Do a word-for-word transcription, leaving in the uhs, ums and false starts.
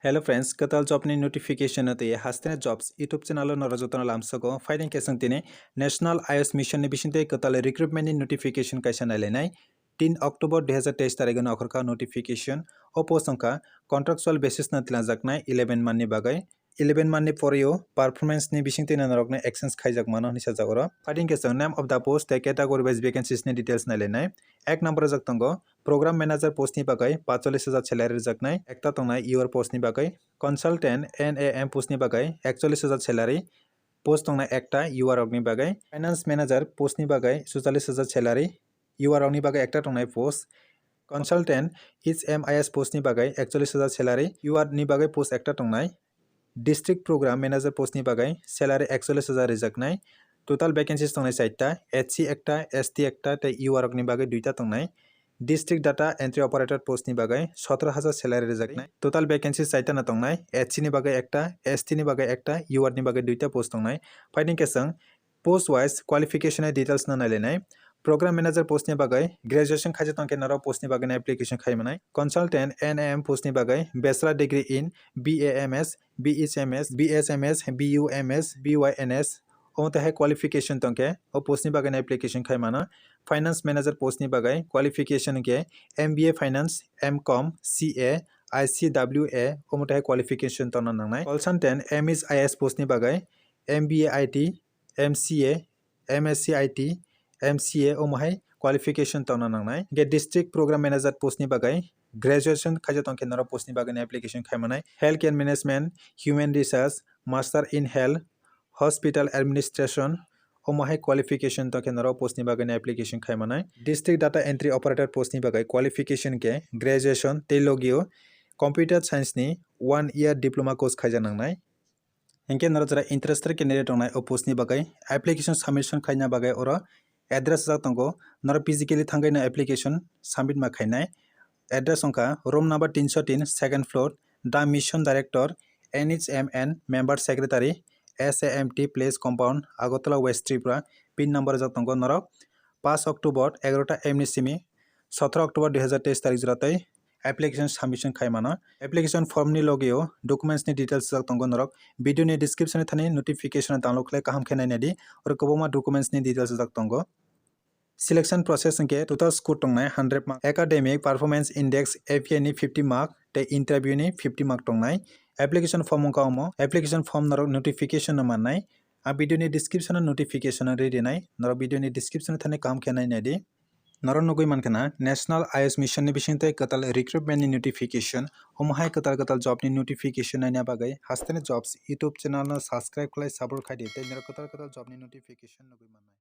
Hello friends, kwtal job ni notification no tei hasteni jobs YouTube channel o norok jotono lamsogo. Phaidi khe chwng tini National Ayush Mission ni bisingtwi kwtal recruitment ni notification kaisa nailainai. Tin October dui hazar teis tarikh no okhorkha notification. O post wngkha contractual basis no tlanjaknai eleven month ni bagwi. Eleven month ni poreo performance ni bisingtwi norokno exchange khaijak mano hinwi sajak oro. Phaidi khe chwng name of the post tei category wise vacancies ni details nailainai. Ek number o jak tongo program manager post ni bagwi pacholish hajar salary rwjaknai ekta tongnai, U R post ni bagwi. Consultant N A M post ni bagwi ekcholish hajar salary, post tongnai ekta, U R rokni bagwi. Finance manager post ni bagwi suchalish hajar salary, U R rokni bagwi ekta tongnai post. Consultant H M I S post ni bagwi ekcholish hajar salary, U R ni bagwi post ekta tongnai. District program manager post ni bagwi salary ekcholish hajar rwjaknai. Total vacancies tongnai chaita, S C ekta, S T ekta tei U R rokni bagwi duita tongnai. District data entry operator post ni bagwi sotoro hajar salary rwjaknai. Total vacancies chaita no tongnai, S C ni bagwi ekta, S T ni bagwi ekta, U R ni bagwi duita post tongnai. Phaidi khe chwng post wise qualification ni details no nailainai. Program manager post ni bagwi graduation khaijak tongkhe norok post ni bagwi no application khai manai. Consultant N A M post ni bagwi bachelor degree in B A M S, B H M S, B S M S, B U M S, B Y N S, omo tei hai qualification tongkhe o post ni bagwi no application khai mano. Finance manager post ni bagwi qualification khe M B A finance, M com, C A, I C W A, omo tei hai qualification tongna nangnai. Consultant M H I S post ni bagwi M B A I T, M C A, M S C I T, M C A omo hai qualification tongna nangnai. Hingkhe district program manager post ni bagwi graduation khaijak tongkhe norok post ni bagwi no application khai manai. Healthcare management, human resource, master in health, hospital administration, omo hai qualification tongkhe norok post ni bagwi no application khai manai. District data entry operator post ni bagwi qualification khe graduation tei logio computer science ni one year diploma course khaijak nangnai. Hinkhe norok jora interested candidate tongnai o post ni bagwi application submission khaina bagwi oro address rijak tongo. Norok physically thangwi no application submit ma khainai. Address wngkha room number tinso tin, second floor, The Mission Director, N H M and Member Secretary, S A M T Place Compound, Agartala, West Tripura. Pin number rijak tongo norok. Paanch October egarota A M ni simi sotoro October dui hazar teis tarik jora tei application submission khai mano. Application form ni logio documents ni details rijak tongo norok. Video ni description ni thani notification download khlai kaham khe nainai di. Oro kwbangma documents ni details rijak tongo. Selection process hwnkhe total score tongnai hundred mark. Academic Performance Index, A P I ni fifty mark tei interview ni fifty mark tongnai. Application form wngkha omo. Application form norok notification no mannai. A video ni description o notification o ri rinai. Norok video ni description o thani kaham khe nainai di. Norok nugwi mankha na National Ayush Mission ni bisingtwi kwtal recruitment ni notification. Omo hai kwtal kwtal job ni notification naina bagwi hasteni jobs YouTube channel no subscribe khlai support khai di tei norok kwtal kwtal job ni notification nugwi mannai.